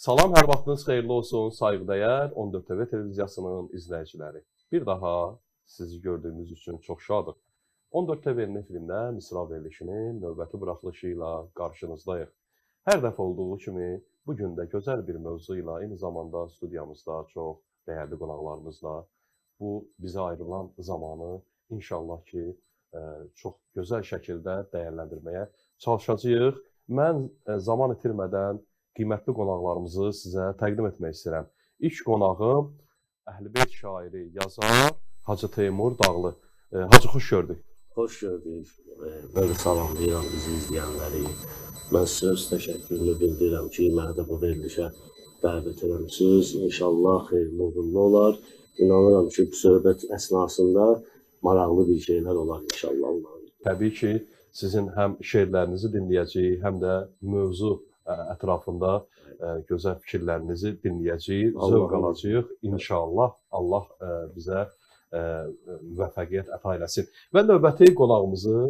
Salam, hər vaxtınız xeyirli olsun, sayğıdəyər 14 TV televiziyasının izləyiciləri. Bir daha sizi gördüyümüz üçün çox şadıq. 14 TV-nin efirində Misra verilişinin növbəti buraxılışı ilə qarşınızdayıq. Hər dəfə olduğu kimi bu gün də gözəl bir mövzu ilə eyni zamanda studiyamızda çox dəyərli qonaqlarımızla bu bizə ayrılan zamanı inşallah ki çox gözəl şəkildə dəyərləndirməyə çalışacağıq. Mən zaman itirmədən qiymətli qonaqlarımızı sizə təqdim etmək istəyirəm. İlk qonağım Əhl-i Beyt şairi, yazar Hacı Teymur Dağlı. Hacı, xoş gördük. Xoş gördük. Mən də salamlayıram bizi izləyənləri. Mən sizə öz təşəkkürümü bildirirəm ki, mənə də bu verilişə dəvət eləmisiniz. İnşallah xeyirli uğurlu olar. İnanıram ki, bu söhbət əsnasında maraqlı bir şeylər olar inşallah. Təbii ki, sizin həm şeirlərinizi dinləyəcəyik, həm də mövzu ətrafında gözəl fikirlərinizi dinləyəcəyik, zövq alacağıq. İnşallah Allah bizə müvəffəqiyyət əta eləsin. Və növbəti qonağımızı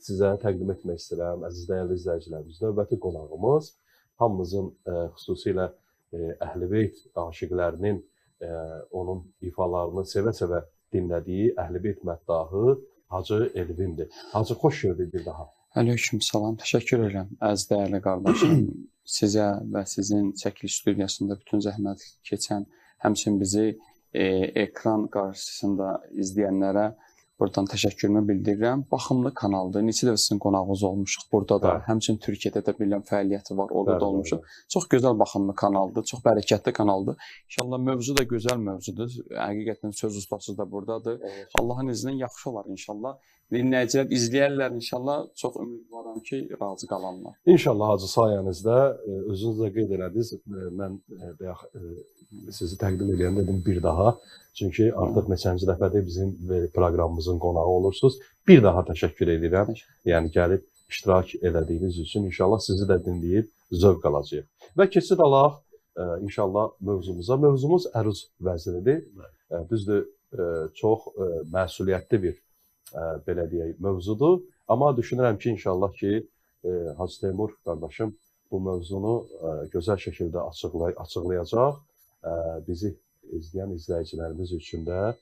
sizə təqdim etmək istəyirəm, əziz dəyərli izləyicilərimiz. Növbəti qonağımız hamımızın xüsusilə Əhl-i Beyt aşiqlərinin onun ifalarını sevə-sevə dinlədiyi Əhl-i Beyt məddahı Hacı Elvindir. Hacı, xoş gördük bir daha. Aleyküm salam. Təşəkkür edirəm əziz dəyərli qardaşım. Sizə və sizin çəkiliş studiyasında bütün zəhmət keçən, həmçinin bizi ekran qarşısında izləyənlərə buradan təşəkkürümü bildirirəm. Baxımlı kanaldır. Neçə dəfə sizin qonağınız olmuşuq burada da. Hə. Həmçinin Türkiyədə də bilirəm fəaliyyəti var, orada da olmuşuq. Çox gözəl baxımlı kanaldır, çox bərəkətli kanaldır. İnşallah mövzu da gözəl mövzudur. Həqiqətən söz ustası da buradadır. Evet. Allahın izni ilə yaxşı olar inşallah. Dinləyicilər izləyərlər inşallah. Çox ümidvaram ki, razı qalanlar. İnşallah Hacı, sayənizdə özünüz də qeyd elədiniz. Mən bayaq sizi təqdim eləyəndə dedim bir daha. Çünki artıq neçənci dəfədir bizim proqramımızın qonağı olursunuz. Bir daha təşəkkür edirəm. Yəni gəlib iştirak elədiyiniz üçün inşallah sizi də dinləyib zövq alacağıq. Və keçid alaq inşallah mövzumuza. Mövzumuz əruz vəznidir. Düzdür, çox məsuliyyətli bir belə deyək mövzudur. Amma düşünürəm ki, inşallah ki Hacı Teymur qardaşım bu mövzunu gözəl şəkildə açıqlayacaq. Bizi izləyən izləyicilərimiz üçün də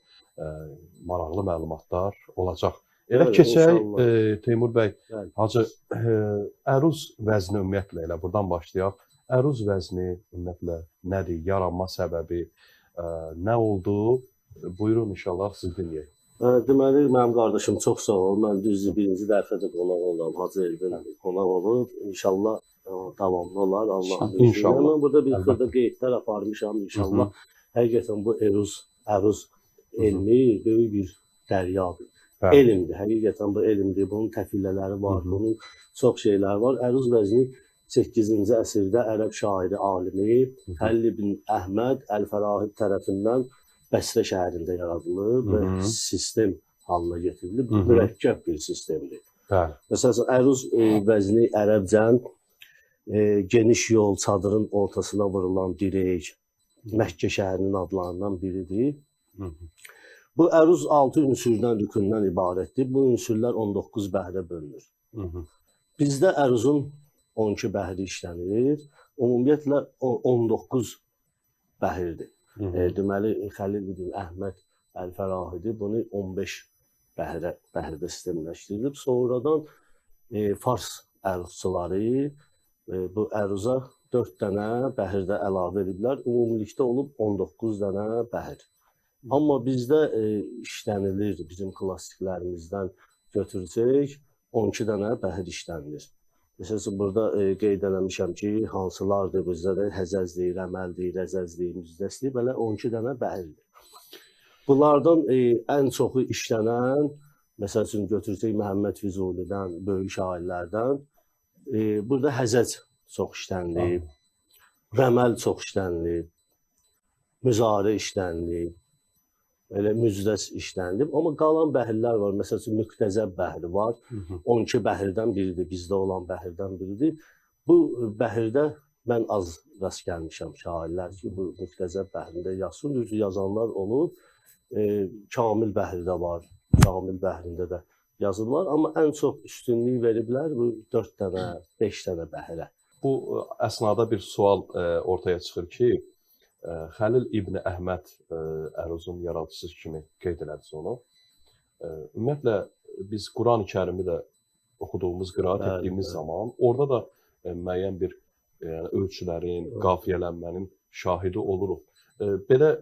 maraqlı məlumatlar olacaq. Elə keçək Teymur bəy, Hacı, əruz vəzni ümumiyyətlə, elə buradan başlayaq. Əruz vəzni ümumiyyətlə nədir, yaranma səbəbi nə oldu? Buyurun inşallah siz dinləyək. Deməli, mənim qardaşım çox sağ ol. Mən düzdür, birinci dəfə də qonaq olam. Hacı Elvin qonaq olub. İnşallah davamlı olar. Allahın izniyle. İnşallah. Mən burada bir xırda qeydlər aparmışam inşallah. Həqiqətən bu əruz elmi böyük bir dəryadır. Bəli. Elmdir. Həqiqətən bu elmdir. Bunun təfilələri var, bunun çox şeyləri var. Əruz vəzni 8-ci əsrdə ərəb şairi, alimi Xəlil ibn Əhməd Əl-Fərahid tərəfindən Bəsrə şəhərində yaradılıb və sistem halına getirilib. Mürəkkəb bir sistemdir. Bəli. Məsələn, əruz vəzni ərəbcən geniş yol, çadırın ortasına vurulan dirək, Məkkə şəhərinin adlarından biridir. Bu əruz 6 ünsürdən, rükündən ibarətdir. Bu ünsürlər 19 bəhrə bölünür. Bizdə əruzun 12 bəhri işlənir. Ümumiyyətlə 19 bəhirdir. Deməli, Xəlil ibn Əhməd Əl-Fərahidi bunu 15 bəhrdə sistemləşdirilib. Sonradan Fars əruzçuları bu əruza 4 dənə bəhirdə əlavə ediblər. Ümumilikdə olub 19 dənə bəhir. Amma bizdə işlənilir, bizim klassiklərimizdən götürsək, 12 dənə bəhir işlənilir. Məsələn, burada qeyd eləmişəm ki, hansılardır bizdə də həzəzdir, rəməldir, rəzəzdir, müzdəsdir, belə 12 dənə bəhirdir. Bunlardan ən çoxu işlənən, məsəl üçün götürsək Məhəmməd Füzulidən, böyük şairlərdən, burada həzəz çox işlənilib, rəməl çox işlənilib, müzarə işlənilib, elə müzdəs işlənilib. Amma qalan bəhirlər var. Məsəl üçün, müqtəzəb bəhri var. 12 bəhirdən biridir, bizdə olan bəhirdən biridir. Bu bəhirdə mən az rast gəlmişəm şairlər ki, bu müqtəzəb bəhrində yazsın. Düzdür, yazanlar olub. Kamil bəhri də var. Kamil bəhrində də yazıblar. Amma ən çox üstünlük veriblər bu 4 dənə, 5 dənə bəhirə. Bu əsnada bir sual ortaya çıxır ki, Xəlil İbn Əhməd əruzun yaradıcısı kimi qeyd elədiniz onu. Ümumiyyətlə, biz Quran-ı Kərimi də oxuduğumuz, qiraət etdiyimiz zaman orada da müəyyən bir yəni, ölçülərin, qafiyələnmənin şahidi oluruq. Belə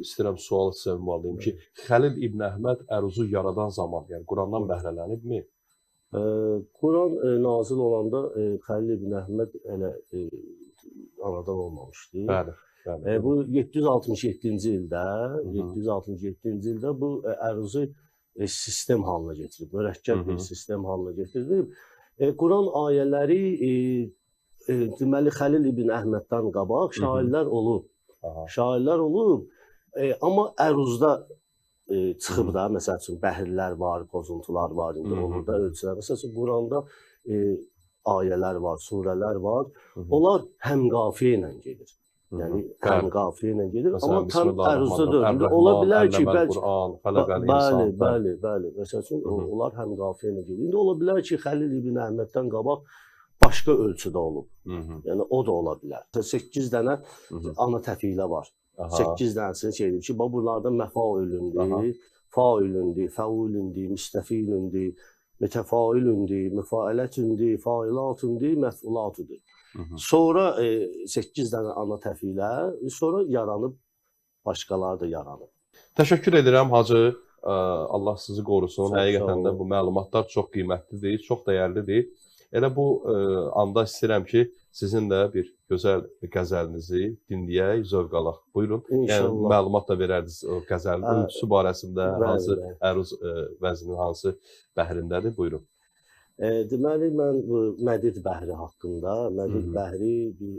istəyirəm sualı sizə ünvanlayım ki, Xəlil İbn Əhməd əruzu yaradan zaman, yəni Qurandan bəhrələnibmi? Quran nazil olanda Xəlil İbn Əhməd elə anadan olmamışdı. Bəli, bəli. Bu 767-ci ildə, 767-ci ildə bu əruzu sistem halına getirib, mürəkkəb bir sistem halına getirib. Quran ayələri deməli Xəlil İbn Əhməddən qabaq şairlər olub. Şairlər olub, amma əruzda çıxıb da, məsəl üçün bəhirlər var, pozuntular var, indi olur da ölçülər. Məsəl üçün Quranda ayələr var, surələr var. Onlar həm qafiyə ilə gedir. Yəni həm qafiyə ilə gedir, amma tam əruzda deyil. Ola bilər ki, bəlkə bəli, bəli, bəli. Məsəl üçün onlar həm qafiyə ilə gedir. İndi ola bilər ki, Xəlil İbn Əhməddən qabaq başqa ölçüdə olub. Yəni o da ola bilər. 8 dənə ana təfilə var. 8 dənəsini şey edib ki, bax bunlarda məfaülündür, faülündür, fəulündür, müstəfilündür, mütəfailündür, müfailətündür, failatündür, məfulatıdır. Sonra 8 dənə ana təfilə, sonra yaranıb, başqaları da yaranıb. Təşəkkür edirəm Hacı. Allah sizi qorusun. Həqiqətən də bu məlumatlar çox qiymətlidir, çox dəyərlidir. Elə bu anda istəyirəm ki, sizin də bir gözəl qəzəlinizi dinləyək, zövq alaq. Buyurun. Yəni, məlumat da verərdiniz o qəzəlin ölçüsü barəsində, hansı əruz vəzninin hansı bəhrindədir. Buyurun. Deməli, mən bu Mədid bəhri haqqında, Mədid bəhri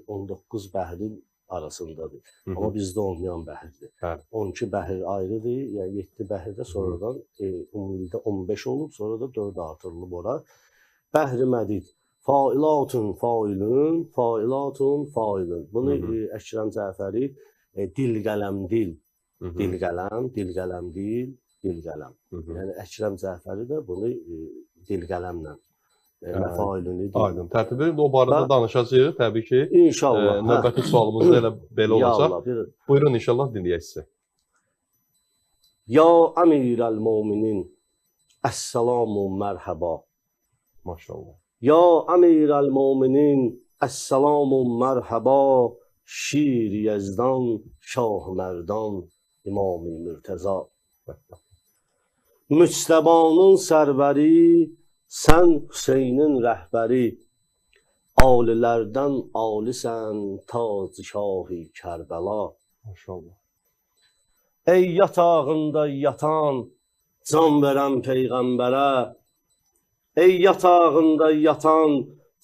19 bəhrin arasındadır. Amma bizdə olmayan bəhirdir. 12 bəhir ayrıdır, yəni 7 bəhir də sonradan ümumilikdə 15 olub, sonra da 4 artırılıb ora. Bəhri Mədid, failatun failun, failatun failun. Bunu Əkrəm Cəfəri dil qələm dil, dil qələm, dil qələm dil, dil qələm. Yəni Əkrəm Cəfəri də bunu dil qələmlə məfailünü. Aydın. Tərtib edin. O barədə danışacağıq təbii ki. İnşallah. Növbəti sualımız da elə belə olacaq. Buyurun inşallah dinləyək sizi. Ya Əmirəl Müminin, əssalamu mərhəba. Maşallah. Ya Əmirəl Müminin, əssalamu mərhəba, şir Yezdan, şah mərdan, İmam-ı Mürtəza. Müstəbanın sərvəri, sən Hüseynin rəhbəri, alilərdən alisən, tac şahi Kərbəla. Maşallah. Ey yatağında yatan, can verən Peyğəmbərə, ey yatağında yatan,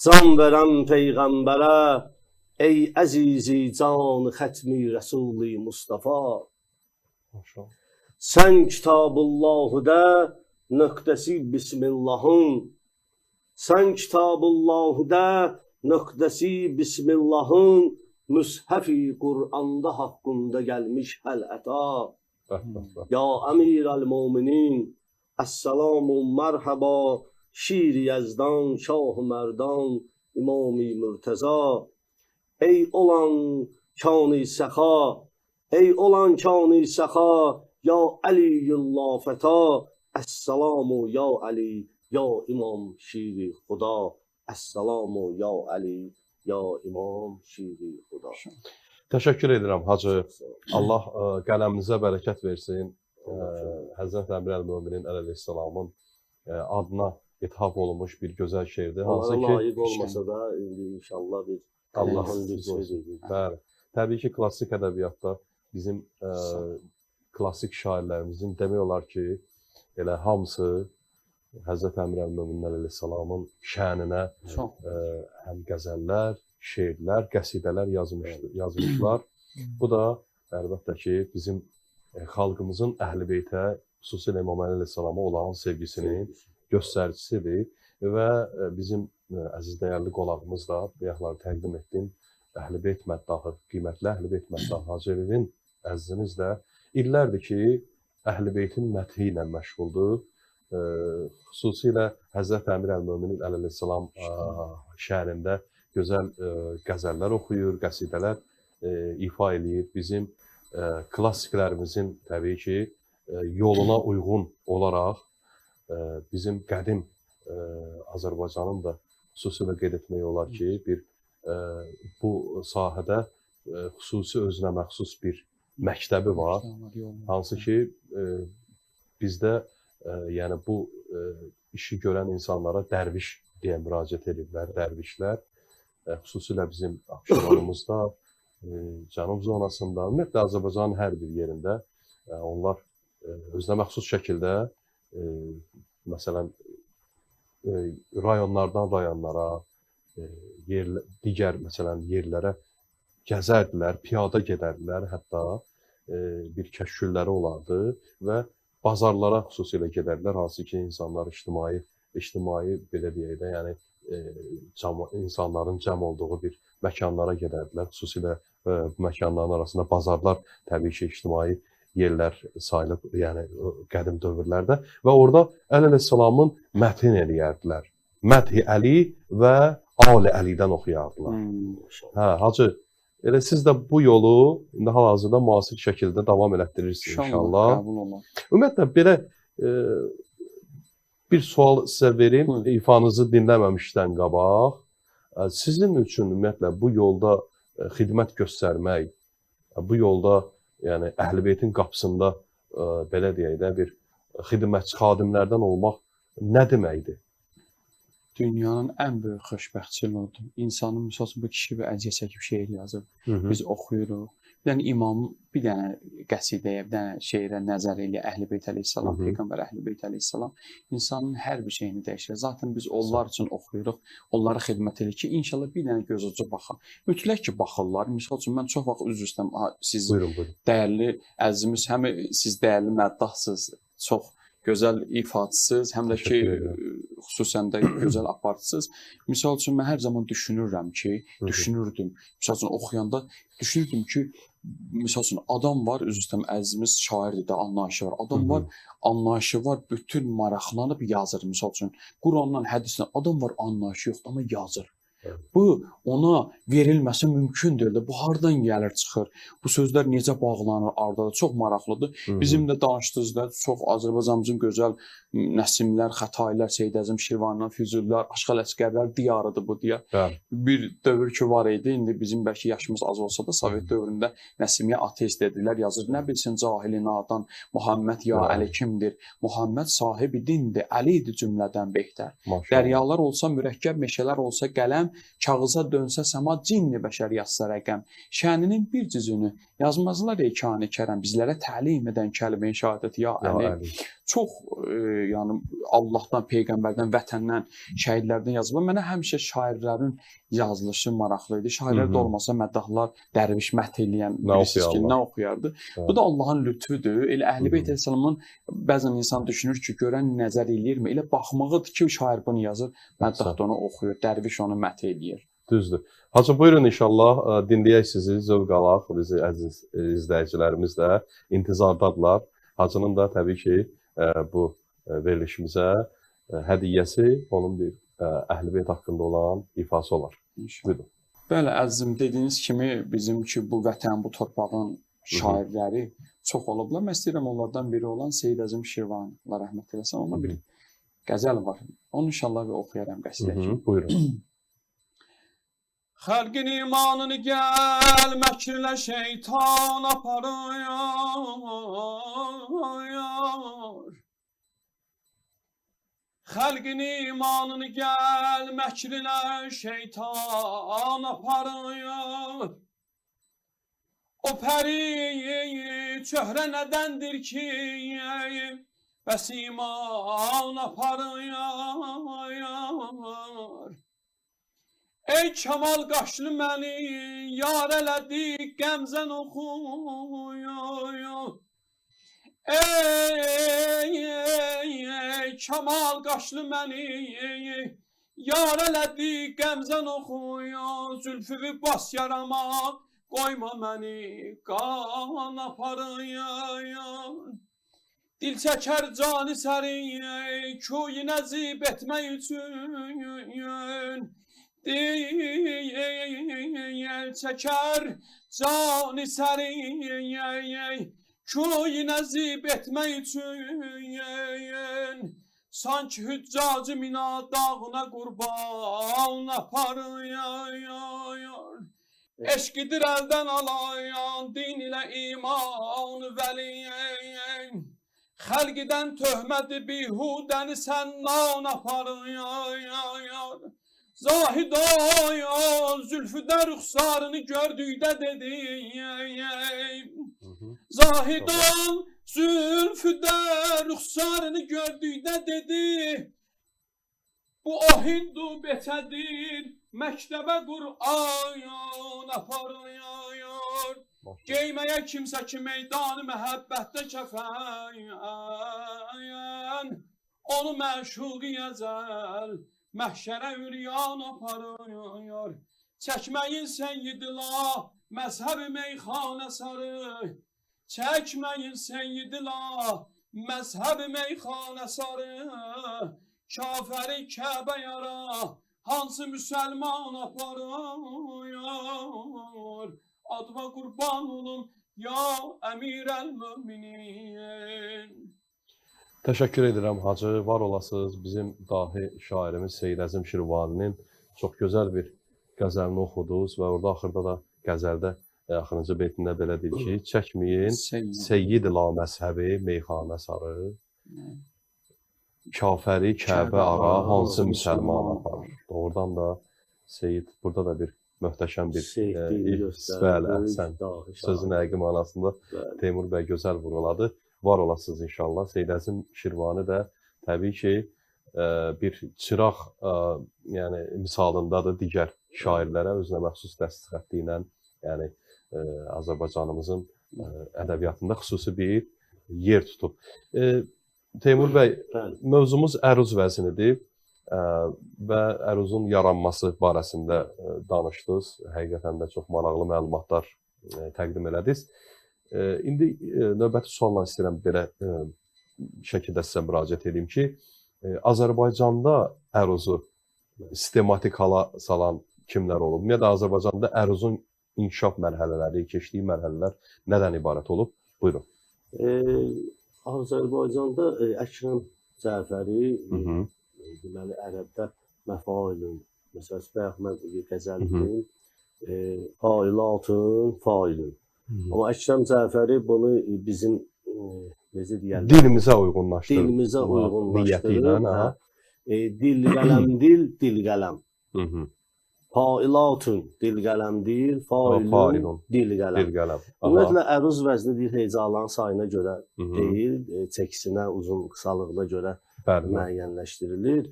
can verən Peyğəmbərə, ey əzizi can xətmi Rəsuli Mustafa. Maşallah. Sən Kitabullahıda nöqtəsi Bismillahın, sən Kitabullahıda nöqtəsi Bismillahın, müshəfi Qur'anda haqqında gəlmiş həl əta. Ya Əmirəl Müminin, əssalamu mərhəba, şir Yezdan, şah mərdan, İmam-ı Mürtəza. Ey olan kani səxa, ey olan kani səxa, ya Əliyyullah fəta, əssalamu ya Əli, ya İmam şiri Xuda, əssalamu ya Əli, ya İmam şiri Xuda. Təşəkkür edirəm Hacı. Allah qələminizə bərəkət versin. Həzrət Əmirəl Möminin əleyhissalamın adına ithaf olunmuş bir gözəl şeirdir. Hansı ki, layiq olmasa da indi inşallah bir Allahın bir sözüdür. Bəli. Təbii ki, klassik ədəbiyyatda bizim klassik şairlərimizin demək olar ki, elə hamısı Həzrət Əmirəl Möminin əleyhissalamın şəninə həm qəzəllər, şeirlər, qəsidələr yazmışlar. Bu da əlbəttə ki, bizim xalqımızın Əhl-i Beytə, xüsusilə İmam Əli əleyhissalama olan sevgisinin göstəricisidir və bizim əziz dəyərli qonağımız da, bayaqları təqdim etdim, Əhl-i Beyt məddahı, qiymətli Əhl-i Beyt məddahı Hacı Elvin əzizimiz də illərdir ki, Əhl-i Beytin məthi ilə məşğuldur. Xüsusilə Həzrət Əmirəl Möminin əleyhissalam şəhərində gözəl qəzəllər oxuyur, qəsidələr ifa eləyir. Bizim klassiklərimizin təbii ki, yoluna uyğun olaraq bizim qədim Azərbaycanın da xüsusilə qeyd etmək olar ki, bir bu sahədə xüsusi özünə məxsus bir məktəbi var. Hansı ki, bizdə yəni bu işi görən insanlara dərviş deyə müraciət edirlər, dərvişlər. Xüsusilə bizim Abşeronumuzda, Cənub zonasında, ümumiyyətlə Azərbaycanın hər bir yerində onlar özünə məxsus şəkildə, məsələn, rayonlardan rayonlara, digər məsələn yerlərə gəzərdilər, piyada gedərdilər, hətta bir kəşkülləri olardı və bazarlara xüsusilə gedərdilər, hansı ki, insanlar ictimai belə deyək də, yəni insanların cəm olduğu bir məkanlara gedərdilər. Xüsusilə bu məkanların arasında bazarlar təbii ki, ictimai yerlər sayılıb, yəni qədim dövrlərdə və orada Əli əleyhissalamın məthin eləyərdilər. Məthi Əli və Ali Əlidən oxuyardılar. Hə, Hacı, elə siz də bu yolu indi hal-hazırda müasir şəkildə davam elətdirirsiniz inşallah. Qəbul olar. Ümumiyyətlə belə bir sual sizə verim, ifanızı dinləməmişdən qabaq. Sizin üçün ümumiyyətlə bu yolda xidmət göstərmək, bu yolda, yəni Əhl-i Beytin qapısında belə deyək də bir xidmətçi xadimlərdən olmaq nə deməkdir? Dünyanın ən böyük xoşbəxtçiliyi odur. İnsanın, misal üçün, bu kişi bir əziyyət çəkib şeir yazıb. Biz oxuyuruq. Bir dənə imam, bir dənə qəsidəyə, bir dənə şeirə nəzər eləyir Əhl-i Beyt əleyhissalam, Peyğəmbər Əhl-i Beyt əleyhissalam insanın hər bir şeyini dəyişir. Zaten biz onlar üçün oxuyuruq, onlara xidmət edirik ki, inşallah bir dənə göz ucu baxın. Mütləq ki, baxırlar. Misal üçün, mən çox vaxt üzr istəyirəm, siz buyurun, buyurun. Dəyərli əzizimiz, həm siz dəyərli məddahsınız, çox gözəl ifaçısınız, həm də ki, xüsusən də gözəl aparıcısınız. Misal üçün, mən hər zaman düşünürəm ki, düşünürdüm. Misal üçün, oxuyanda düşünürdüm ki, misal üçün, adam var, üzr istəyirəm, əzizimiz şairdir də, anlayışı var. Adam var, anlayışı var, bütün maraqlanıb yazır. Misal üçün, Qurandan, hədisdən adam var, anlayışı yoxdur, amma yazır. Bu, ona verilməsi mümkün deyildi. Bu, hardan gəlir, çıxır? Bu sözlər necə bağlanır arada? Çox maraqlıdır. Bizim də danışdığınız da çox Azərbaycanımızın gözəl Nəsimlər, Xətailər, Seyid Əzim Şirvanlar, Füzulilər, Aşıq Ələsgərlər diyarıdır bu deyə. Bir dövr ki var idi, indi bizim bəlkə yaşımız az olsa da Sovet dövründə Nəsimiyə ateist dedilər, yazır. Nə bilsin cahili nadan, Muhammed ya Əli kimdir? Muhammed sahibi dindir, Əli idi cümlədən behtər. Dəryalar olsa mürəkkəb, meşələr olsa qələm, kağıza dönsə səma, cinni bəşər yazsa rəqəm. Şəninin bir cüzünü yazmazlar ey kani kərəm, bizlərə təlim edən kəlmə-i şəhadət ya Əli. Çox yəni Allahdan, peyğəmbərdən, vətəndən, şəhidlərdən yazılır. Mənə həmişə şairlərin yazılışı maraqlı idi. Şairlər də olmasa məddahlar, dərviş mət eləyən bilirsiniz ki, nə oxuyardı. Bu da Allahın lütfüdür. Elə Əhl-i Beyt əleyhissalamın bəzən insan düşünür ki, görən nəzər eləyirmi? Elə baxmağıdır ki, şair bunu yazır, məddah da onu oxuyur, dərviş onu mət eləyir. Düzdür. Hacı, buyurun inşallah, dinləyək sizi, zövq alaq, bizi əziz izləyicilərimiz də intizardadırlar. Hacının da təbii ki, bu verilişimizə hədiyyəsi onun bir Əhl-i Beyt haqqında olan ifası olar. Buyurun. Bəli, əzizim, dediyiniz kimi bizim ki, bu vətən, bu torpağın şairləri çox olublar. Mən istəyirəm onlardan biri olan Seyid Əzim Şirvani, Allah rəhmət eləsin, ondan bir qəzəl var. Onu inşallah bir oxuyaram qəsidə ki. Buyurun. Xəlqin imanını gəl, məkirlə şeytan aparıyor. Xəlqin imanını gəl, məkrinə şeytan aparıyor. O pəri çöhrə nədəndir ki, bəs iman aparıyor. Ey kamal qaşlı məni, yar elədi, qəmzən oxuyur. Ey kamal qaşlı məni, yar elədi, qəmzən oxuyur. Zülfü bas yarama, qoyma məni, qan aparıyor. Dil çəkər cani səri, kuyu nəzib etmək üçün. Dil çəkər can səri Köy nəzib etmək üçün Sanki hüccacı Mina dağına qurban aparıyor. Eşqidir əldən alayan din ilə iman vəli Xəlqidən töhməti bihudəni səndən aparıyor. Zahid ol zülfüdə rüxsarını gördükdə dedi. Zahid ol zülfüdə rüxsarını gördükdə dedi. Bu o hindu beçədir, məktəbə Qur'an aparıyor. Geyməyə kimsə ki meydanı məhəbbətdə kəfən, onu məşuqi əzəl, məhşərə üryan aparıyor. Çəkməyin səyyidila, məzhəb-i meyxanə sarı. Çəkməyin səyyidila, məzhəb-i meyxanə sarı. Kafəri Kəbə yara, hansı müsəlman aparıyor. Adıma qurban olum, ya əmir-əl müminin. Təşəkkür edirəm Hacı, var olasınız. Bizim dahi şairimiz Seyid Əzim Şirvaninin çox gözəl bir qəzəlini oxudunuz və orada axırda da qəzəldə axırıncı beytində belə deyir ki, çəkməyin Seyyid la məzhəbi meyxanə sarı, kafəri Kəbə ara, hansı müsəlman aparır. Doğrudan da Seyid burada da bir möhtəşəm bir bəli, əhsən, sözün həqiqi mənasında Teymur bəy gözəl vurğuladı. Var olasınız inşallah. Seyid Əzim Şirvani də təbii ki, bir çıraq yəni misalındadır digər şairlərə özünə məxsus dəst xətti ilə, yəni Azərbaycanımızın ədəbiyyatında xüsusi bir yer tutub. Teymur bəy, mövzumuz əruz vəznidir və əruzun yaranması barəsində danışdınız. Həqiqətən də çox maraqlı məlumatlar təqdim elədiniz. İndi növbəti sualla istəyirəm belə şəkildə sizə müraciət edeyim ki, Azərbaycanda əruzu sistematik hala salan kimlər olub? Ümumiyyətlə, Azərbaycanda əruzun inkişaf mərhələləri, keçdiyi mərhələlər nədən ibarət olub? Buyurun. Azərbaycanda Əkrəm Cəfəri, deməli, ərəbdə məfailün, məsələn, bayaq mən qəzəl dedim, failatun, failün. Amma Əkrəm Cəfəri bunu bizim, necə deyərlər? Dilimizə uyğunlaşdırır. Dilimizə uyğunlaşdırır. Dil qələm dil, dil qələm. Failatun, dil qələm dil, failun, dil qələm. Ümumiyyətlə, əruz vəzni deyil, hecaların sayına görə deyil, çəkisinə, uzun, qısalığına görə müəyyənləşdirilir.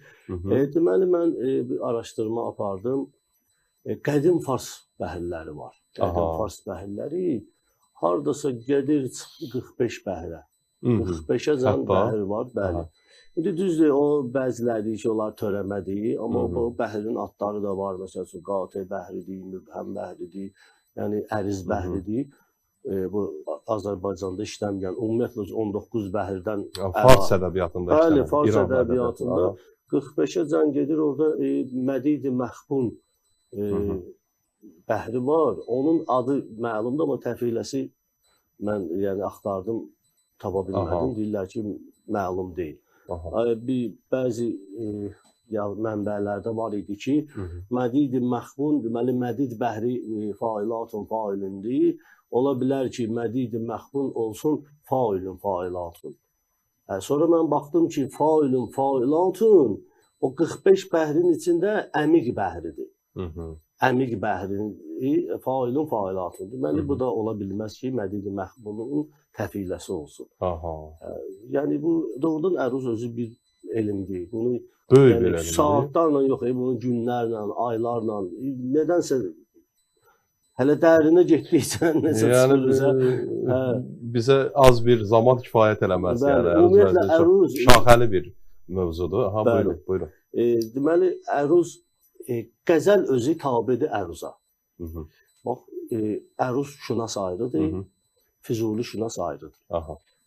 Deməli, mən bir araşdırma apardım. Qədim fars bəhirləri var. Qədim fars bəhirləri haradasa gedir 45 bəhrə. 45-ə can bəhir var, bəli. İndi düzdür, o bəziləri deyir ki, onlar törəmədir, amma bu bəhrin adları da var. Məsəl üçün, qatə bəhridir, mübhəm bəhridir, yəni əriz bəhridir. Bu, Azərbaycanda işləməyən, ümumiyyətlə 19 bəhirdən... Fars ədəbiyyatında işləməyən. Bəli, fars ədəbiyyatında 45-ə can gedir, orada Mədid-i Məxbun bəhri var. Onun adı məlumdur, amma təfiləsi mən axtardım, tapa bilmədim. Deyirlər ki, məlum deyil. Bəzi mənbələrdə var idi ki, Mədid-i Məxbun, deməli, Mədid bəhri failatun failündür. Ola bilər ki, Mədid-i Məxbun olsun failün failatun. Sonra mən baxdım ki, failün failatun o 45 bəhrin içində əmiq bəhridir. Əmiq bəhrinin failün failatun. Deməli, bu da ola bilməz ki, Mədid-i Məxbunun təfiləsi olsun. Yəni, bu doğrudan əruz özü bir elmdir. Bunu böyük bir elmdir. Saatlarla yox, bunu günlərlə, aylarla, nədənsə hələ dərinə getdikcə necə çıxır bizə. Bizə az bir zaman kifayət eləməz. Bəli, ümumiyyətlə, əruz şaxəli bir mövzudur. Aha, buyurun, buyurun. Deməli, əruz, qəzəl özü tabedir əruza. Bax, əruz şunas ayrıdır, Füzuli şunas ayrıdır.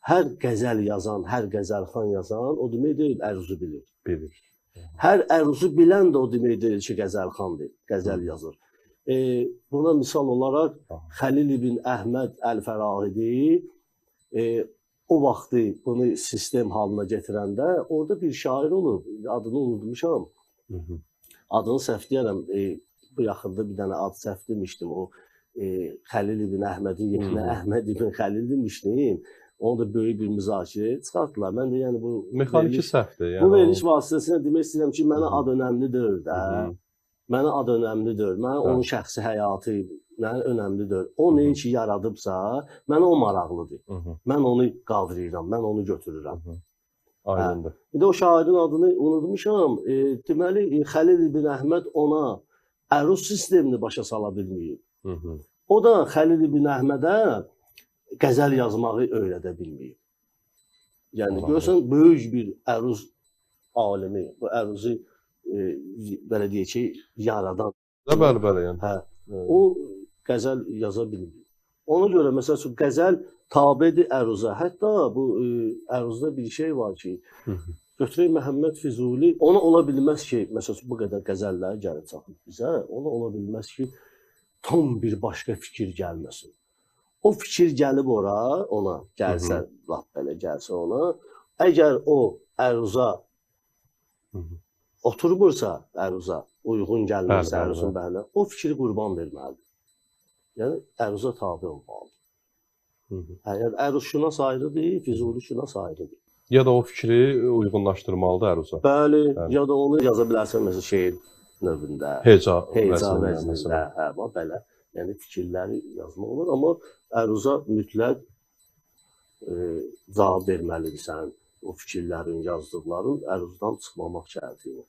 Hər qəzəl yazan, hər qəzəlxan yazan, o demək deyil, əruzu bilir. Bilir. Hər əruzu bilən də o demək deyil ki, qəzəlxandır, qəzəl yazır. Buna misal olaraq Xəlil ibn Əhməd Əl-Fərahidi o vaxtı bunu sistem halına gətirəndə orada bir şair olub, adını unutmuşam. Adını səhv deyərəm, bu yaxında bir dənə ad səhv demişdim. O Xəlil ibn Əhmədin yerinə Əhməd ibn Xəlil demişdim. Onu da böyük bir müzakirə çıxartdılar. Mən də yəni bu mexaniki səhvdir. Yəni bu veriliş vasitəsilə demək istəyirəm ki, mənə ad önəmlidir də. Mənə ad önəmlidir. Mənə onun şəxsi həyatı mənə önəmlidir. O nə ki yaradıbsa, mənə o maraqlıdır. Mən onu qavrayıram, mən onu götürürəm. Aydındır. İndi o şairin adını unutmuşam. Deməli Xəlil ibn Əhməd ona əruz sistemini başa sala bilməyib. O da Xəlil ibn Əhmədə qəzəl yazmağı öyrədə bilməyib. Yəni görürsən böyük bir əruz alimi, bu əruzu belə deyək ki, yaradan. Bəli, bəli, yəni. Hə. O qəzəl yaza bilmir. Ona görə məsəl üçün qəzəl tabedir əruza. Hətta bu əruzda bir şey var ki, götürək Məhəmməd Füzuli, ona ola bilməz ki, məsəl üçün bu qədər qəzəllər gəlib çatıb bizə, ona ola bilməz ki, tam bir başqa fikir gəlməsin. O fikir gəlib ora, ona gəlsə, lap belə gəlsə ona, əgər o əruza oturmursa, əruza uyğun gəlmirsə, əruzun bərinə, o fikri qurban verməlidir. Yəni, əruza tabi olmalıdır. Yəni, əruzşünas ayrıdır, Füzulişünas ayrıdır. Ya da o fikri uyğunlaşdırmalıdır əruza. Bəli, ya da onu yaza bilərsən, məsələn, şeir növündə. Heca vəznində, hə, belə. Yəni, fikirləri yazmaq olur, amma əruza mütləq cavab verməlidirsən. O fikirlərin, yazdıqların əruzdan çıxmamaq şərti ilə.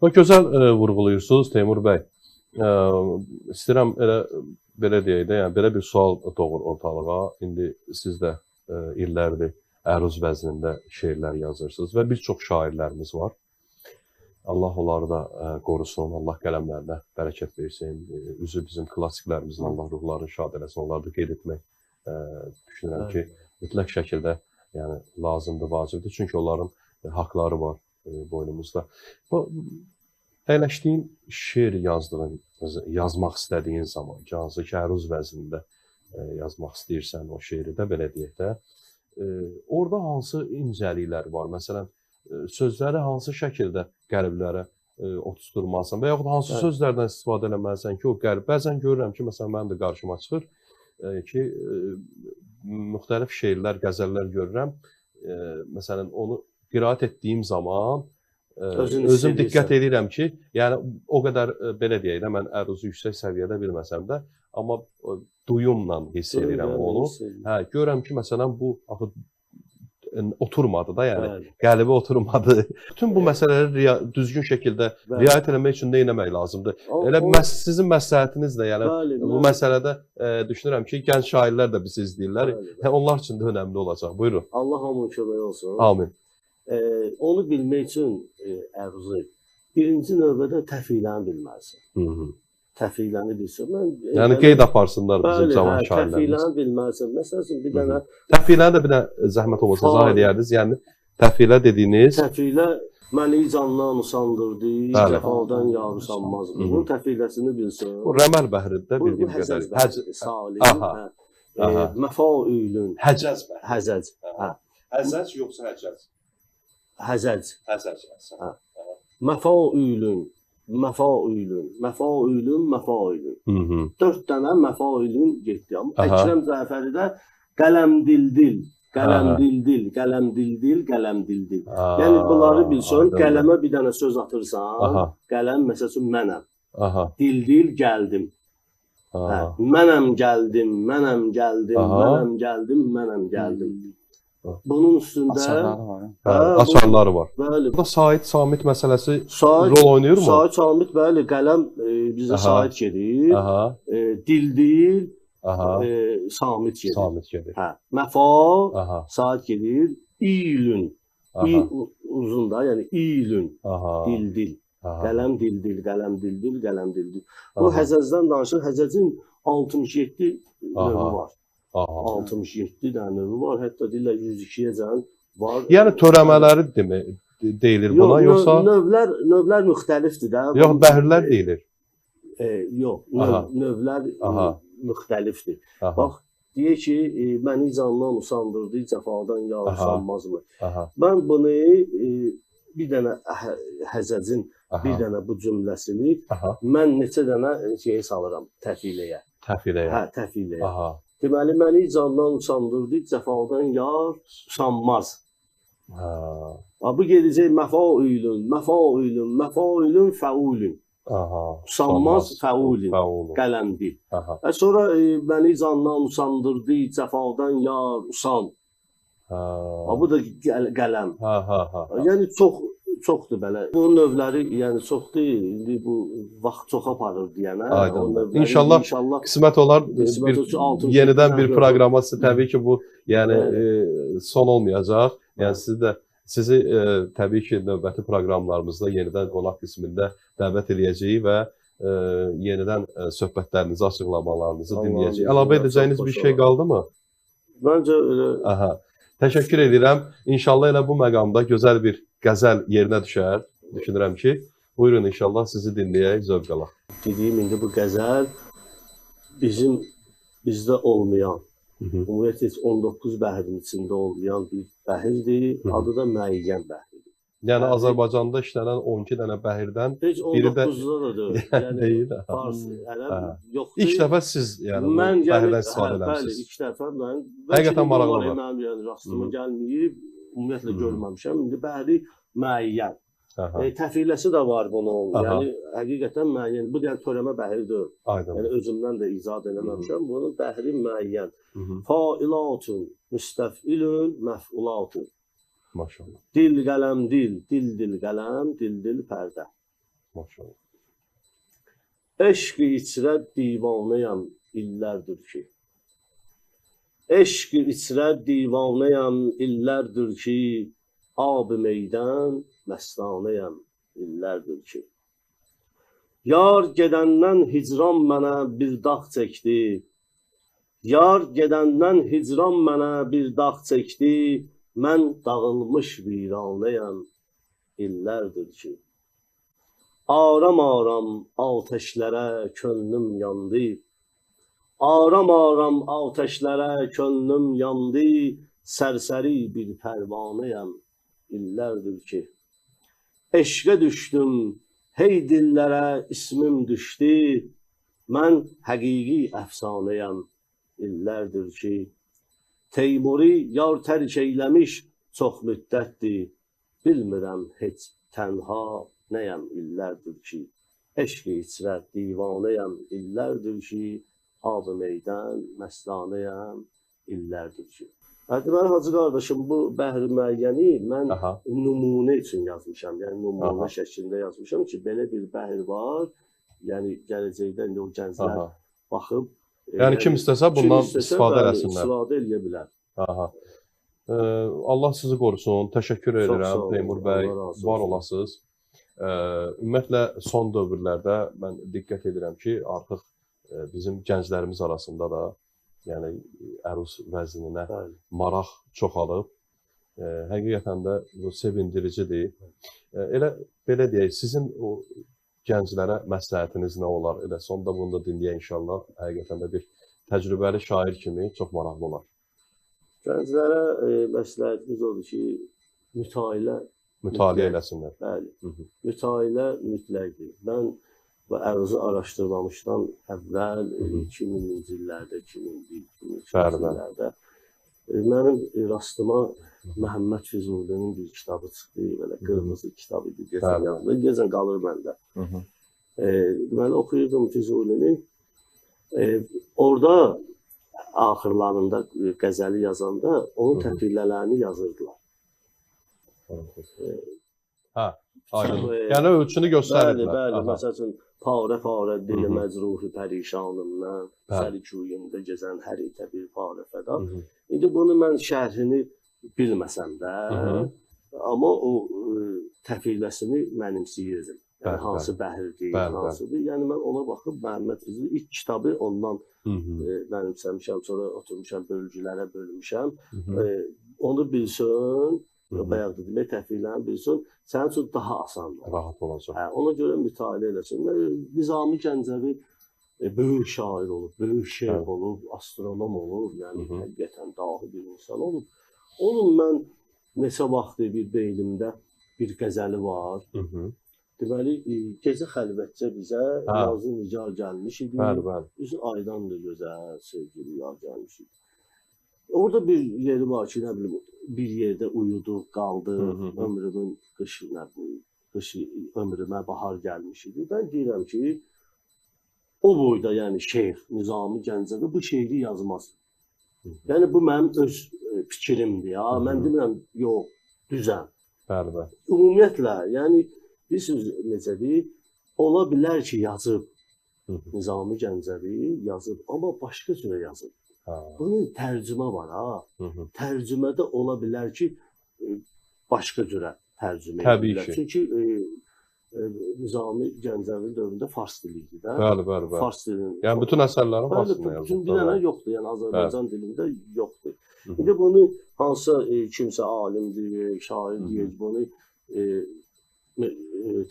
Bax, gözəl vurğulayırsınız, Teymur bəy. İstəyirəm elə belə deyək də, yəni belə bir sual doğur ortalığa. İndi siz də illərdir əruz vəznində şeirlər yazırsınız və bir çox şairlərimiz var. Allah onları da qorusun, Allah qələmlərinə bərəkət versin. Üzü bizim klassiklərimizin, Allah ruhlarını şad eləsin, onları da qeyd etmək düşünürəm ki, mütləq şəkildə yəni lazımdır, vacibdir. Çünki onların haqları var boynumuzda. Bu əyləşdiyin şeir yazdığın, yazmaq istədiyin zaman, ki, hansı ki, əruz vəznində yazmaq istəyirsən o şeiri də, belə deyək də, orada hansı incəliklər var? Məsələn, sözləri hansı şəkildə qəlblərə oturtmalısan və yaxud hansı sözlərdən istifadə eləməlisən ki, o qəlb. Bəzən görürəm ki, məsələn, mənim də qarşıma çıxır ki, müxtəlif şeirlər, qəzəllər görürəm. Məsələn, onu qiraət etdiyim zaman özüm diqqət edirəm ki, yəni o qədər belə deyək də, mən əruzu yüksək səviyyədə bilməsəm də, amma duyumla hiss edirəm onu. Hə, görürəm ki, məsələn, bu axı oturmadı da, yəni qəlbə oturmadı. Bütün bu məsələləri düzgün şəkildə riayət eləmək üçün nə etmək lazımdır? Elə sizin məsləhətinizlə, yəni bu məsələdə düşünürəm ki, gənc şairlər də bizi izləyirlər. Onlar üçün də önəmli olacaq. Buyurun. Allah hamının köməyi olsun. Amin. Onu bilmək üçün əruzu birinci növbədə təfiləni bilməlisən. Təfiləni bilsən. Yəni qeyd aparsınlar bizim cavan şairlərimiz. Təfiləni bilməlisən. Məsəl üçün bir dənə təfiləni də bir dənə zəhmət olmasa izah eləyərdiniz. Yəni təfilə dediyiniz təfilə məni candan usandırdı, cəfadan yar usanmaz. Bunun təfiləsini bilsən. Bu rəməl bəhridir də bildiyim qədərilə. Salim, məfaülün. Həcəz bəhri. Həzəc. Həzəc yoxsa həcəc? Həzəc. Həzəc. Məfaülün. Məfaülün, məfaülün, məfaülün. 4 dənə məfaülün getdi. Amma Əkrəm Cəfəridə qələm dildil, qələm dildil, qələm dildil, qələm dildil. Yəni bunları bilsən, qələmə bir dənə söz atırsan, qələm məsəl üçün mənəm. Dildil gəldim. Mənəm gəldim, mənəm gəldim, mənəm gəldim, mənəm gəldim. Bunun üstündə açarları var. Açarları var. Bəli. Burada Sait Samit məsələsi rol oynayırmı? Sait Samit, bəli, qələm bizdə Sait gedir. Dildil, Samit gedir. Samit gedir. Hə. Məfa, Sait gedir. İlün. İ uzun da, yəni ilün. Dildil. Qələm dildil, qələm dildil, qələm dildil. Bu Həzəzdən danışır. Həzəzin 67 növü var. 67 dənə növü var, hətta deyirlər 102-yəcən var. Yəni törəmələri demək, deyilir buna, yoxsa növlər müxtəlifdir də. Yox, bəhrlər deyilir. Yox, növlər müxtəlifdir. Bax, deyir ki, məni candan usandırdı, cəfadan yar usanmazmı? Mən bunu bir dənə Həzəcin bir dənə bu cümləsini mən neçə dənə şeyə salıram, təfiləyə. Təfiləyə. Hə, təfiləyə. Deməli, məni candan usandırdı, cəfadan yar usanmaz. Bu gedəcək məfaülün, məfaülün, məfaülün, fəulün. Usanmaz, fəulün, qələmdir. Sonra məni candan usandırdı, cəfadan yar usan. Bu da qələm. Yəni, çoxdur belə. Bunun növləri yəni, çox deyil. İndi bu vaxt çox aparır deyənə. Aydındır. İnşallah qismət olar yenidən bir proqrama təbii ki, bu yəni son olmayacaq. Yəni sizi təbii ki, növbəti proqramlarımızda yenidən qonaq qismində dəvət eləyəcəyik və yenidən söhbətlərinizi, açıqlamalarınızı dinləyəcəyik. Əlavə edəcəyiniz bir şey qaldı mı? Məncə elə. Aha. Təşəkkür edirəm. İnşallah elə bu məqamda gözəl bir qəzəl yerinə düşər. Düşünürəm ki, buyurun inşallah sizi dinləyək, zövq alaq. Dediyim indi bu qəzəl bizdə olmayan, ümumiyyətlə heç 19 bəhrin içində olmayan bir bəhirdir. Adı da müəyyən bəhridir. Yəni Azərbaycanda işlənən 12 dənə bəhirdən heç 19-da da deyil. Yəni fars, ərəb yoxdur. İlk dəfə siz yəni bu bəhirdən istifadə eləmisiniz. Bəli, ilk dəfə mən. Həqiqətən maraqlı var. Mənim yəni rastıma gəlməyib, ümumiyyətlə görməmişəm. İndi bəhri müəyyən. Təfiləsi də var bunun. Yəni həqiqətən müəyyən. Bu yəni törəmə bəhri deyil. Yəni özümdən də icad eləməmişəm. Bunun bəhri müəyyən. Failatun, müstəfilün, məfulatun. Maşallah. Dil qələm dil, dil dil qələm, dil dil pərdə. Maşallah. Eşq-i içrə divanəyəm illərdir ki. Eşq-i içrə divanəyəm illərdir ki, ab-ı meydan məstanəyəm illərdir ki. Yar gedəndən hicran mənə bir dağ çəkdi. Yar gedəndən hicran mənə bir dağ çəkdi. Mən dağılmış viranəyəm illərdir ki. Aram-aram atəşlərə könlüm yandı. Aram-aram atəşlərə könlüm yandı. Sərsəri bir pərvanəyəm illərdir ki. Eşqə düşdüm, hey dillərə ismim düşdü. Mən həqiqi əfsanəyəm illərdir ki. Teymuri yar tərk eyləmiş çox müddətdir. Bilmirəm heç tənha nəyəm illərdir ki. Eşq-i içrə divanəyəm illərdir ki. Ab-ı meydan məstanəyəm illərdir ki. Deməli, Hacı qardaşım, bu bəhri müəyyəni mən nümunə üçün yazmışam. Yəni, nümunə şəklində yazmışam ki, belə bir bəhr var. Yəni, gələcəkdə indi o gənclər baxıb. Yəni, kim istəsə bundan istifadə eləsinlər. İstifadə eləyə bilər. Allah sizi qorusun. Təşəkkür edirəm, Teymur bəy. Var olasınız. Ümumiyyətlə, son dövrlərdə mən diqqət edirəm ki, artıq bizim gənclərimiz arasında da yəni əruz vəzninə maraq çoxalıb. Həqiqətən də bu sevindiricidir. Elə belə deyək, sizin o gənclərə məsləhətiniz nə olar? Elə sonda bunu da dinləyək inşallah. Həqiqətən də bir təcrübəli şair kimi çox maraqlı olar. Gənclərə məsləhətimiz odur ki, mütailə eləsinlər. Bəli, mütailə mütləqdir. Mən bu əruzu araşdırmamışdan əvvəl 2000-ci illərdə, 2001, 2002-ci illərdə mənim rastıma Məhəmməd Füzulinin bir kitabı çıxdı, belə qırmızı kitab idi, deyəsən yanında, deyəsən qalır məndə. Deməli, oxuyurdum Füzulini. Orada axırlarında qəzəli yazanda onun təfilələrini yazırdılar. Yəni ölçünü göstərirdilər. Bəli, bəli. Məsəl üçün, parə-parə dili məcruhi pərişanımdan, sərikuyumda gezən hər itə bir parə fəda. İndi bunu mən şərhini bilməsəm də, amma o təfiləsini mənimsəyirdim. Yəni, hansı bəhirdir, hansıdır. Yəni, mən ona baxıb Məhəmməd Füzuli ilk kitabı ondan mənimsəmişəm, sonra oturmuşam, bölgülərə bölmüşəm. Onu bilsin, Bayaq dedim, təfriqlərini bilsin, sənin üçün daha asandır. Rahat olacaq. Hə, ona görə mütaliə eləsin. Nizami Gəncəvi böyük şair olub, böyük şeyx olub, astronom olub, yəni həqiqətən dahi bir insan olub. Onun mən neçə vaxtı bir beynimdə bir qəzəli var. Deməli, gecə xəlvətcə bizə Nazlı Nigar gəlmiş idi. Bəli, bəli. Üzü aydan da gözəl, sevgili yar gəlmiş idi. Orada bir yeri var ki, nə bilim, bir yerdə uyuduq, qaldıq, ömrümün qışı, nə bilim, qışı ömrümə bahar gəlmiş idi. Mən deyirəm ki, o boyda, yəni şeyx Nizami Gəncəvi bu şeiri yazmaz. Yəni bu mənim öz fikrimdir ya. Mən demirəm, yox, düzəm. Bəli, bəli. Ümumiyyətlə, yəni bilirsiniz necədir? Ola bilər ki, yazıb. Nizami Gəncəvi yazıb, amma başqa cürə yazıb. Bunun tərcümə var ha. Tərcümədə ola bilər ki, başqa cürə tərcümə edirlər. Çünki Nizami Gəncəvinin dövründə fars dili idi də. Bəli, bəli, bəli. Fars dilinin. Yəni bütün əsərlərin fars dilində yazılıb. Bütün bir dənə yoxdur, yəni Azərbaycan dilində yoxdur. İndi bunu hansısa kimsə alim deyir, şair deyir, bunu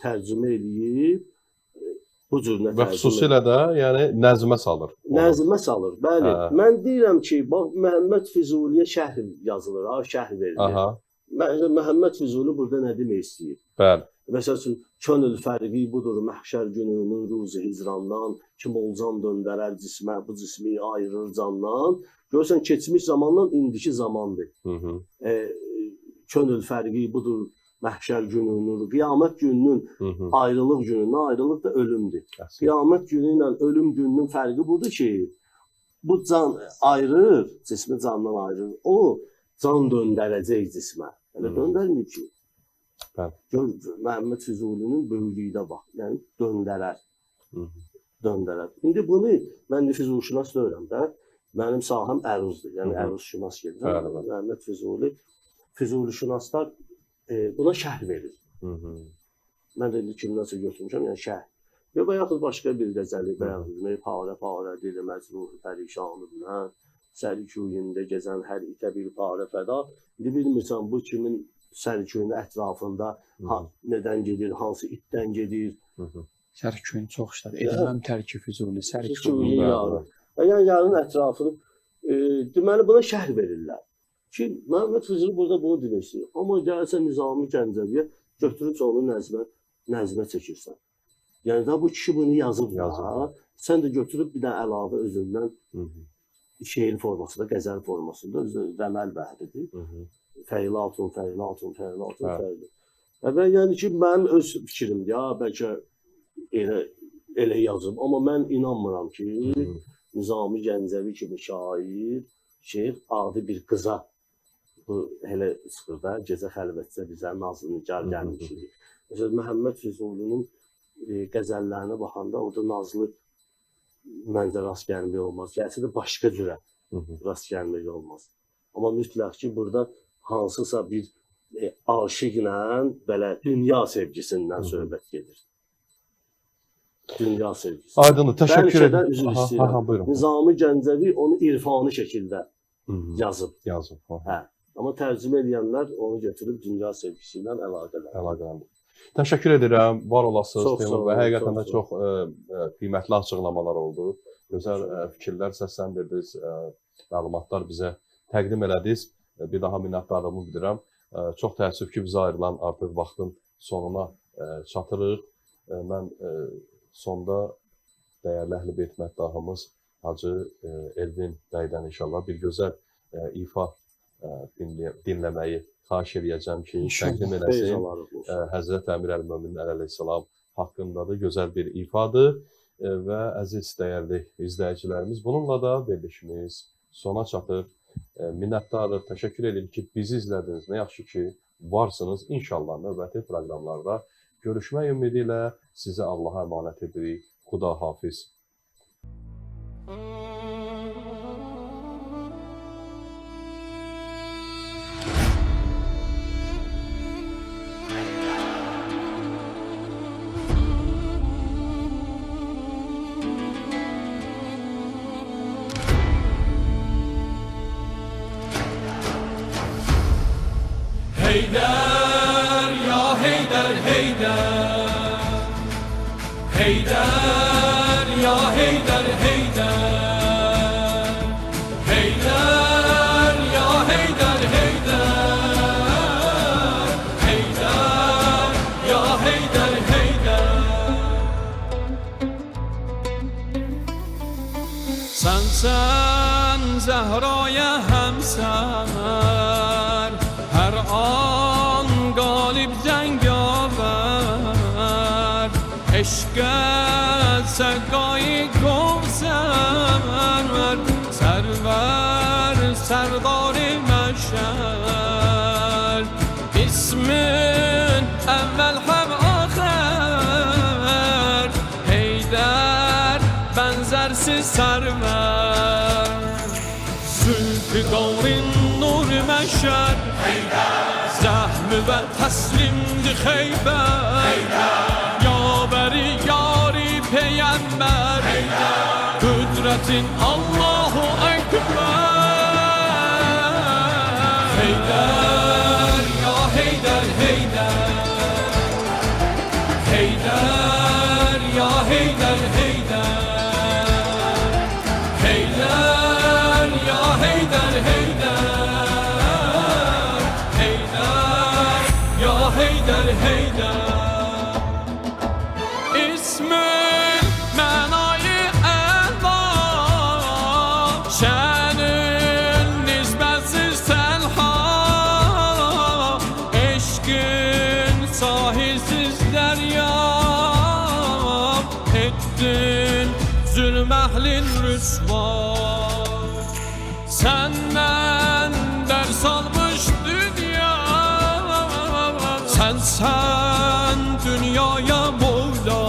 tərcümə eləyib, bu cür nə tərcümə. Və xüsusilə də, yəni nəzmə salır. Nəzmə salır, bəli. Mən deyirəm ki, bax Məhəmməd Füzuliyə şərh yazılır, ha, şərh verilir. Məhəmməd Füzuli burada nə demək istəyir? Bəli. Məsəl üçün, könül fərqi budur, məhşər gününün ruzi hicrandan, kim olcan döndərər cismə, bu cismi ayırır candan. Görürsən, keçmiş zamandan indiki zamandır. Könül fərqi budur, məhşər gününün, qiyamət gününün ayrılıq gününün, ayrılıq da ölümdür. Qiyamət günü ilə ölüm gününün fərqi budur ki, bu can ayırır, cismi candan ayırır, o can döndərəcək cismə. Elə döndərmir ki. Gör, Məhəmməd Füzulinin böyüklüyünə bax, yəni döndərər. Döndərər. İndi bunu mən Füzulşünas deyirəm də, mənim sahəm əruzdur, yəni əruzşünas gedirəm. Məhəmməd Füzuli, Füzulişünaslar buna şərh verir. Mən də indi kimdənsə götürmüşəm, yəni şərh. Və yaxud başqa bir qəzəli, bayaq demək, parə-parə dili məcruh pərişanı, sərküyündə gəzən hər itə bir parə fəda. İndi bilmirsən, bu kimin sərküyünün ətrafında nədən gedir, hansı itdən gedir. Sərküyün çox işlədir. Edilməm tərki Füzuli, sərküyün yarı. Yəni, yarın ətrafını, deməli, buna şərh verirlər. Ki, Məhəmməd Füzuli burada bunu demək istəyir. Amma gəlsən Nizami Gəncəviyə, götürübsə onu nəzmə çəkirsən. Yəni, da bu kişi bunu yazıb da, sən də götürüb bir də əlavə özündən şeir formasında, qəzəl formasında, özü rəməl bəhridir. Fəilatun, fəilatun, fəilatun, fəilatun. Və yəni ki, mənim öz fikrimdir, ya, bəlkə elə yazıb. Amma mən inanmıram ki, Nizami Gəncəvi kimi şair, şeyx adi bir qıza bu elə çıxır da, gecə xəlvətcə bizə Nazlı Nigar gəlmiş idi. Məsələn, Məhəmməd Füzulinin qəzəllərinə baxanda orada Nazlı məncə rast gəlmək olmaz. Gəlsə də başqa cürə rast gəlmək olmaz. Amma mütləq ki, burada hansısa bir aşiqlə belə dünya sevgisindən söhbət gedir. Dünya sevgisi. Aydındır, təşəkkür edirəm. Üzr istəyirəm. Nizami Gəncəvi onu irfani şəkildə yazıb. Yazıb. Hə. Amma tərcümə edənlər onu götürüb dünya sevgisi ilə əlaqələndir. Təşəkkür edirəm, var olasınız Teymur bəy. Həqiqətən də çox qiymətli açıqlamalar oldu. Gözəl fikirlər səsləndirdiniz, məlumatlar bizə təqdim elədiniz. Bir daha minnətdarlığımı bildirəm. Çox təəssüf ki, bizə ayrılan artıq vaxtın sonuna çatırıq. Mən sonda dəyərli Əhl-i Beyt məddahımız Hacı Elvin bəydən inşallah bir gözəl ifa dinləməyi xahiş eləyəcəm ki, təqdim eləsin. Həzrət Əmir Əl-Möminin əleyhissalam haqqındadır, gözəl bir ifadır və əziz dəyərli izləyicilərimiz, bununla da verilişimiz sona çatır. Minnətdarıq, təşəkkür edirik ki, bizi izlədiniz. Nə yaxşı ki, varsınız. İnşallah növbəti proqramlarda görüşmək ümidi ilə sizə Allaha əmanət edirik. Xuda hafiz. Hey Heydər, Heydər ya Heydər, Heydər, Heydər ya Heydər, Heydər, Heydər ya Heydər, Heydər. Sensen Zehra'ya hemser, her an galip cengaver, eşke sekayı kovser, server serdar-ı meşer, İsmin evvel hem ahir, Heydər benzersiz server, Zülfüqarın nur meşer, Zəhmü və təslimdi Xeybər, Yavəri yari peyğəmbər, Qüdrətin Allahu Ekber. Heydər ya Heydər, Heydər, Heydər ya Heydər, Heydər, Heydər ya Heydər, Heydər, Heydər ya Heydər, Heydər. İsmin mənayı əla, şənin nisbətsiz tənha, eşqin sahilsiz dərya, etdin zülm əhlin rüsva. Senden ders almış dünya, sen dünyaya Mevla.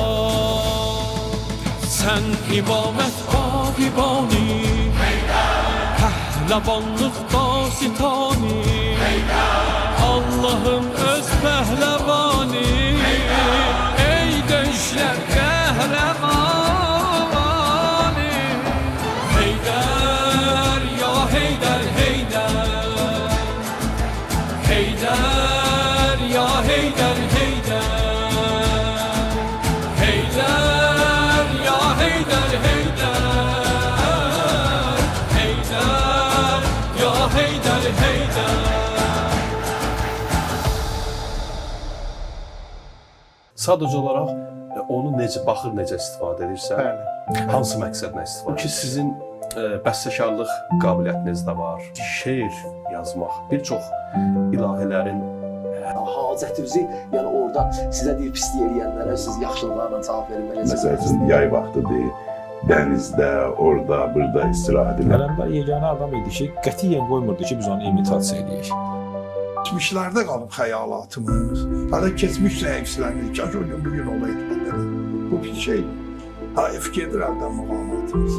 Sen imamet bagibani, pehlevanlık dasitani, Allah'ın öz pehlevanı, ey döşler kahramanı. Heydər ya Heydər, Heydər, Heydər ya Heydər, Heydər, Heydər ya Heydər, Heydər, Heydər ya Heydər, Heydər. Sadəcə olaraq onu necə baxır, necə istifadə edirsən, Bəli. hansı məqsədlə istifadə. Ki sizin bəstəkarlıq qabiliyyətiniz də var. Şeir yazmaq, bir çox ilahilərin hacətimizi, yəni orada sizə deyir pislik eləyənlərə siz yaxşılıqlarla cavab verin belə. Məsəl üçün yay vaxtıdır, dənizdə, orada, burada istirahət edir. Ələmdar yeganə adam idi ki, qətiyyən qoymurdu ki, biz onu imitasiya eləyək. Keçmişlərdə qalıb xəyalatımız. Hələ keçmişlə hifzlənir. Kaş o gün bugün olaydı belə. Bu bir şeydir. Hayf gedir əldən muğamatımız.